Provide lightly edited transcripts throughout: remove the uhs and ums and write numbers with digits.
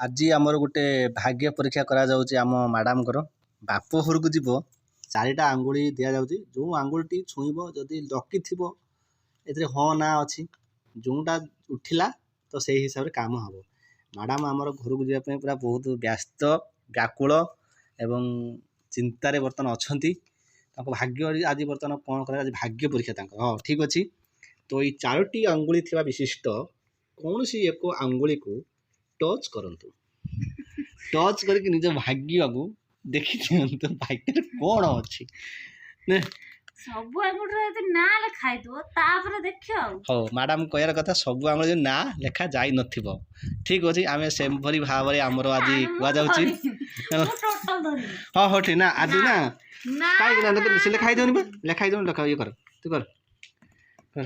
ଆଜି ଆମର ଗୋଟେ ଭାଗ୍ୟ ପରୀକ୍ଷା କରାଯାଉଛି ଆମ ମ୍ୟାଡ଼ାମଙ୍କର। ବାପ ଘରକୁ ଯିବ, ଚାରିଟା ଆଙ୍ଗୁଳି ଦିଆଯାଉଛି। ଯେଉଁ ଆଙ୍ଗୁଳିଟି ଛୁଇଁବ, ଯଦି ଲକି ଥିବ, ଏଥିରେ ହଁ ନା ଅଛି, ଯେଉଁଟା ଉଠିଲା ତ ସେଇ ହିସାବରେ କାମ ହେବ। ମ୍ୟାଡ଼ାମ ଆମର ଘରକୁ ଯିବା ପାଇଁ ପୁରା ବହୁତ ବ୍ୟସ୍ତ, ବ୍ୟାକୁଳ ଏବଂ ଚିନ୍ତାରେ ବର୍ତ୍ତମାନ ଅଛନ୍ତି। ତାଙ୍କ ଭାଗ୍ୟ ଆଜି ବର୍ତ୍ତମାନ କ'ଣ କରିବା, ଆଜି ଭାଗ୍ୟ ପରୀକ୍ଷା ତାଙ୍କର। ହଁ, ଠିକ୍ ଅଛି। ତ ଏଇ ଚାରୋଟି ଆଙ୍ଗୁଳି ଥିବା ବିଶିଷ୍ଟ କୌଣସି ଏକ ଆଙ୍ଗୁଳିକୁ ଟଚ୍ କରନ୍ତୁ। ଟଚ୍ କରିକି ନିଜ ଭାଗ୍ୟକୁ ଦେଖି ଦିଅନ୍ତୁ, ଭାଗ୍ୟରେ କ'ଣ ଅଛି। ସବୁ ଆଙ୍ଗୁଠିରେ ଯଦି ନାଁ ଲେଖା ହେଇଥିବ, ତାପରେ ଦେଖିବ ଆଉ। ହଉ, ମ୍ୟାଡ଼ାମ୍ କହିବାର କଥା, ସବୁ ଆଙ୍ଗୁଳି ଯଦି ନାଁ ଲେଖା ଯାଇନଥିବ। ଠିକ୍ ଅଛି, ଆମେ ସେଭଳି ଭାବରେ ଆମର ଆଜି ମୁଁ କୁହାଯାଉଛି। ଧରିନି। ମୁଁ ଟୋଟାଲ ଧରିନି। ହଁ ହଉ, ଠିକ୍ ନା ଆଜି ନା। ନା। କାହିଁକି ନା ସେ ଲେଖା ହେଇଯାଉନି ବା, ଲେଖା ହେଇଯାଉନି। ଲେଖା ଇଏ କର, ତୁ କର କର।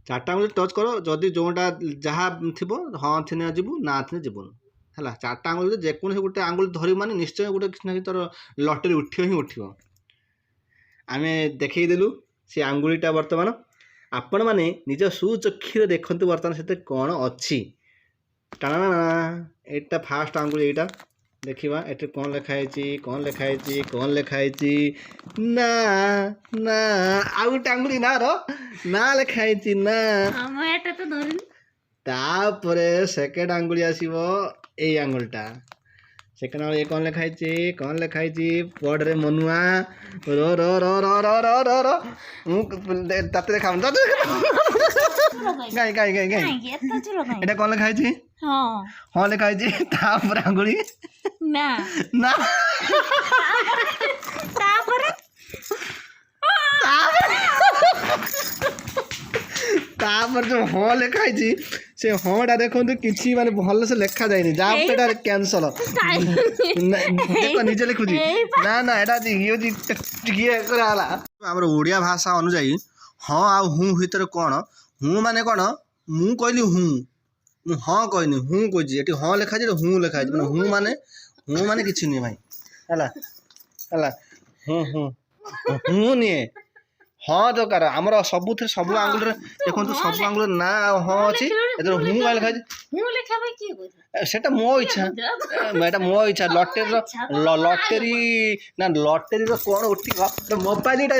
ଚାରିଟା ଆଙ୍ଗୁଳି ଟଚ୍ କର, ଯଦି ଯେଉଁଟା ଯାହା ଥିବ, ହଁ ଥିନେ ଯିବୁ, ନା ଥିନେ ଯିବୁନି। ହେଲା, ଚାରିଟା ଆଙ୍ଗୁଳି ଯେକୌଣସି ଗୋଟେ ଆଙ୍ଗୁଳି ଧରିବୁ ମାନେ ନିଶ୍ଚୟ ଗୋଟେ କିଛି ନା କିଛି ତୋର ଲଟେରୀ ଉଠିବ ହିଁ ଉଠିବ। ଆମେ ଦେଖେଇଦେଲୁ ସେ ଆଙ୍ଗୁଳିଟା। ବର୍ତ୍ତମାନ ଆପଣମାନେ ନିଜ ସୁଚକ୍ଷୁରେ ଦେଖନ୍ତୁ ବର୍ତ୍ତମାନ ସେଥିରେ କ'ଣ ଅଛି। ଟାଣା, ଏଇଟା ଫାଷ୍ଟ ଆଙ୍ଗୁଳି। ଏଇଟା ଦେଖିବା, ଏଠି କ'ଣ ଲେଖା ହେଇଛି, କ'ଣ ଲେଖା ହେଇଛି, କ'ଣ ଲେଖା ହେଇଛି? ନା ନା, ଆଉ ଗୋଟେ ଆଙ୍ଗୁଳି ନା ର ନା ଲେଖା ହେଇଛି ନା। ହଁ, ମୁଁ ଏଟା ତ ଧରିନି। ତାପରେ ସେକେଣ୍ଡ ଆଙ୍ଗୁଳି ଆସିବ, ଏଇ ଆଙ୍ଗୁଳିଟା। ସେକେଣ୍ଡ ଆଙ୍ଗୁଳି କ'ଣ ଲେଖା ହେଇଛି, କ'ଣ ଲେଖା ହେଇଛି? ପଢ଼ରେ ମନୁଆ, ର ର ର ର ର ର ର ର। ମୁଁ ତତେ ଦେଖାଉନି, ତତେ କାଇଁ କାଇଁ କାଇଁ କାଇଁ? କାହିଁକି ଏତେ ଜୋର କାଇଁ? ଏଇଟା କ'ଣ ଲେଖା ହେଇଛି? ହଁ। ହଁ ଲେଖା ହେଇଛି। ତାପରେ ଆଙ୍ଗୁଳି? ନା। ନା। ତାପରେ? ତାପରେ ଯୋଉ ହଁ ଲେଖା ହେଇଛି, ସେ ହଁ ଟା ଦେଖନ୍ତୁ, କିଛି ମାନେ ଭଲସେ ଲେଖା ଯାଇନି। ଯାହା ଏଟା କ୍ୟାନସଲ। ଦେଖ, ନିଜେ ଲେଖୁଛି। ନା ନା, ଏଟା ଇଏ ହଉଛି, ଇଏ କରାଗଲା। ଆମର ଓଡ଼ିଆ ଭାଷା ଅନୁଯାୟୀ ହଁ ଆଉ ହୁଁ ଭିତରେ କ'ଣ? ହୁଁ ମାନେ କ'ଣ? ମୁଁ କହିଲି ହୁଁ, ମୁଁ ହଁ କହିନି, ହୁଁ କହିଛି। ଏଠି ହଁ ଲେଖା ହେଇଛି, ଏଠି ହୁଁ ଲେଖା ହେଇଛି। ମାନେ ହୁଁ ମାନେ, ହୁଁ ମାନେ କିଛି ନୁହେଁ ଭାଇ। ହେଲା ହେଲା, ହୁଁ ହୁଁ ହୁଁ ନିଏ, ହଁ ଦରକାର ଆମର ସବୁଥିରେ। ସବୁ ଆଙ୍ଗୁଳିରେ ଦେଖନ୍ତୁ, ସବୁ ଆଙ୍ଗୁଳିରେ ନା ଆଉ ହଁ ଅଛି। ଏଥିରେ ହୁଁ କାଇଁ ଲେଖା ହେଇଛି? ମୁଁ ଲେଖା ପାଇଁ କିଏ କହିଥିଲା? ସେଟା ମୋ ଇଚ୍ଛା, ଏଇଟା ମୋ ଇଚ୍ଛା। ଲଟେରୀର ଲଟେରୀ ନା, ଲଟେରୀର କ'ଣ ଉଠିବ ମୋବାଇଲଟା।